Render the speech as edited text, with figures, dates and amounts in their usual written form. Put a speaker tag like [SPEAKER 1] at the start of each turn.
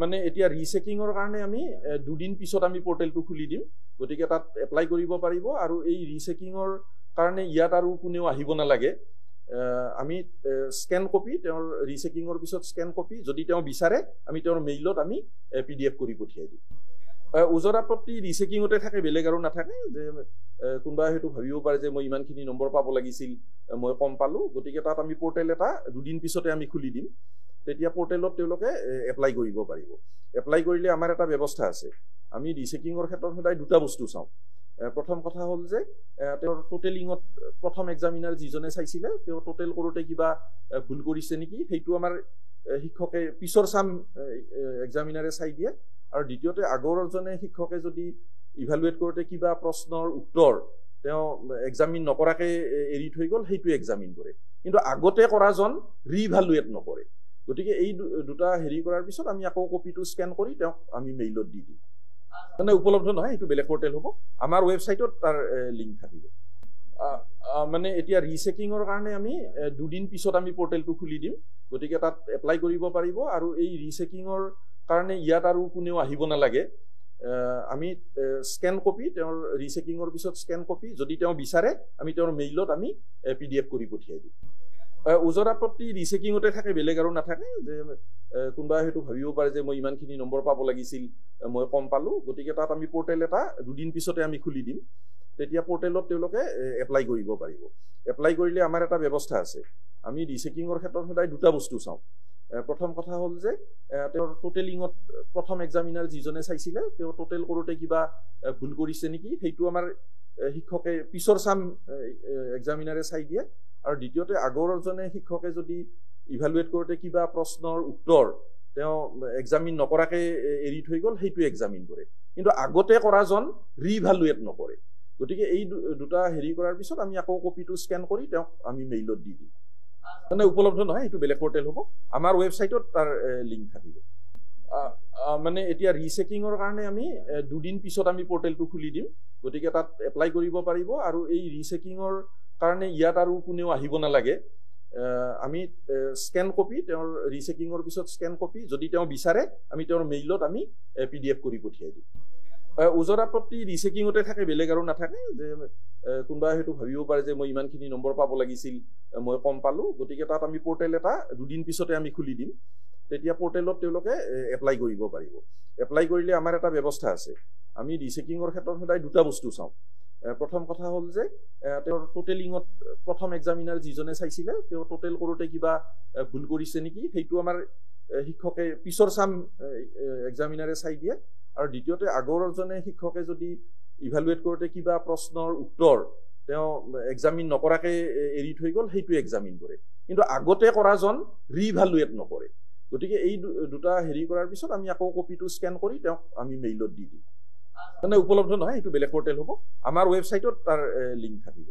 [SPEAKER 1] মানে এতিয়া ৰিচেকিঙৰ কাৰণে আমি দুদিন পিছত আমি পৰ্টেলটো খুলি দিম, গতিকে তাত এপ্লাই কৰিব পাৰিব। আৰু এই ৰিচেকিঙৰ কাৰণে ইয়াত আৰু কোনেও আহিব নালাগে। আমি স্কেন কপি, তেওঁৰ ৰিচেকিঙৰ পিছত স্কেন কপি যদি তেওঁ বিচাৰে আমি তেওঁৰ মেইলত আমি PDF কৰি পঠিয়াই দিম। ওজৰ আপত্তি ৰিচেকিঙতে থাকে, বেলেগ আৰু নাথাকে। যে কোনোবাই হয়তো ভাবিব পাৰে যে মই ইমানখিনি নম্বৰ পাব লাগিছিল, মই কম পালোঁ, গতিকে তাত আমি পৰ্টেল এটা দুদিন পিছতে আমি খুলি দিম। তেতিয়া পৰ্টেলত তেওঁলোকে এপ্লাই কৰিব পাৰিব। এপ্লাই কৰিলে আমাৰ এটা ব্যৱস্থা আছে। আমি ৰিচেকিঙৰ ক্ষেত্ৰত সদায় দুটা বস্তু চাওঁ। প্ৰথম কথা হ'ল যে তেওঁৰ টোটেলিঙত প্ৰথম এক্সামিনাৰ যিজনে চাইছিলে তেওঁ টোটেল কৰোঁতে কিবা ভুল কৰিছে নেকি, সেইটো আমাৰ শিক্ষকে পিছৰ চাম এক্সামিনাৰে চাই দিয়ে। আৰু দ্বিতীয়তে আগৰজনে শিক্ষকে যদি ইভালুৱেট কৰোঁতে কিবা প্ৰশ্নৰ উত্তৰ তেওঁ এক্সামিন নকৰাকৈ এৰি থৈ গ'ল, সেইটো এক্সামিন কৰে, কিন্তু আগতে কৰাজন ৰিইভালুৱেট নকৰে। গতিকে এই দুটা হেৰি কৰাৰ পিছত আমি আকৌ কপিটো স্কেন কৰি তেওঁক আমি মেইলত দি দিম। মানে উপলব্ধ নহয়, সেইটো বেলেগ পৰ্টেল হ'ব, আমাৰ ৱেবছাইটত তাৰ লিংক থাকিব। মানে এতিয়া ৰিচেকিঙৰ কাৰণে আমি দুদিন পিছত আমি পৰ্টেলটো খুলি দিম, গতিকে তাত এপ্লাই কৰিব পাৰিব। আৰু এই ৰিচেকিঙৰ কাৰণে ইয়াত আৰু কোনেও আহিব নালাগে। আমি স্কেন কপি, তেওঁৰ ৰিচেকিঙৰ পিছত স্কেন কপি যদি তেওঁ বিচাৰে আমি তেওঁৰ মেইলত আমি PDF কৰি পঠিয়াই দিম। ওজৰ আপত্তি ৰিচেকিঙতে থাকে, বেলেগ আৰু নাথাকে। যে কোনোবাই হয়তো ভাবিব পাৰে যে মই ইমানখিনি নম্বৰ পাব লাগিছিল, মই কম পালোঁ, গতিকে তাত আমি পৰ্টেল এটা দুদিন পিছতে আমি খুলি দিম। তেতিয়া পৰ্টেলত তেওঁলোকে এপ্লাই কৰিব পাৰিব। এপ্লাই কৰিলে আমাৰ এটা ব্যৱস্থা আছে। আমি ৰিচেকিঙৰ ক্ষেত্ৰত সদায় দুটা বস্তু চাওঁ। প্ৰথম কথা হ'ল যে তেওঁৰ টোটেলিঙত প্ৰথম এক্সামিনাৰ যিজনে চাইছিলে তেওঁ টোটেল কৰোঁতে কিবা ভুল কৰিছে নেকি, সেইটো আমাৰ শিক্ষকে পিছৰ চাম এক্সামিনাৰে চাই দিয়ে। আৰু দ্বিতীয়তে আগৰজনে শিক্ষকে যদি ইভালুৱেট কৰোঁতে কিবা প্ৰশ্নৰ উত্তৰ তেওঁ এক্সামিন নকৰাকৈ এৰি থৈ গ'ল, সেইটো এক্সামিন কৰে, কিন্তু আগতে কৰাজন ৰিইভালুৱেট নকৰে। গতিকে এই দুটা হেৰি কৰাৰ পিছত আমি আকৌ কপিটো স্কেন কৰি তেওঁক আমি মেইলত দি দিম। মানে উপলব্ধ নহয়, সেইটো বেলেগ পৰ্টেল হ'ব, আমাৰ ৱেবছাইটত তাৰ লিংক থাকিব। মানে এতিয়া ৰিচেকিঙৰ কাৰণে আমি দুদিন পিছত আমি পৰ্টেলটো খুলি দিম, গতিকে তাত এপ্লাই কৰিব পাৰিব। আৰু এই ৰিচেকিঙৰ কাৰণে ইয়াত আৰু কোনেও আহিব নালাগে। আমি স্কেন কপি, তেওঁৰ ৰিচেকিঙৰ পিছত স্কেন কপি যদি তেওঁ বিচাৰে আমি তেওঁৰ মেইলত আমি PDF কৰি পঠিয়াই দিম। ওজৰ আপত্তি ৰিচেকিঙতে থাকে, বেলেগ আৰু নাথাকে। যে কোনোবাই হয়তো ভাবিব পাৰে যে মই ইমানখিনি নম্বৰ পাব লাগিছিল, মই কম পালোঁ, গতিকে তাত আমি পৰ্টেল এটা দুদিন পিছতে আমি খুলি দিম। তেতিয়া পৰ্টেলত তেওঁলোকে এপ্লাই কৰিব পাৰিব। এপ্লাই কৰিলে আমাৰ এটা ব্যৱস্থা আছে। আমি ৰিচেকিঙৰ ক্ষেত্ৰত সদায় দুটা বস্তু চাওঁ। প্ৰথম কথা হ'ল যে তেওঁৰ টোটেলিঙত প্ৰথম এক্সামিনাৰ যিজনে চাইছিলে তেওঁ টোটেল কৰোঁতে কিবা ভুল কৰিছে নেকি, সেইটো আমাৰ শিক্ষকে পিছৰ চাম এক্সামিনাৰে চাই দিয়ে। আৰু দ্বিতীয়তে আগৰজনে শিক্ষকে যদি ইভালুৱেট কৰোঁতে কিবা প্ৰশ্নৰ উত্তৰ তেওঁ এক্সামিন নকৰাকৈ এৰি থৈ গ'ল, সেইটো এক্সামিন কৰে, কিন্তু আগতে কৰাজন ৰিইভালুৱেট নকৰে। গতিকে এই দুটা হেৰি কৰাৰ পিছত আমি আকৌ কপিটো স্কেন কৰি তেওঁক আমি মেইলত দি দিম। মানে উপলব্ধ নহয়, সেইটো বেলেগ পৰ্টেল হ'ব, আমাৰ ৱেবছাইটত তাৰ লিংক থাকিব।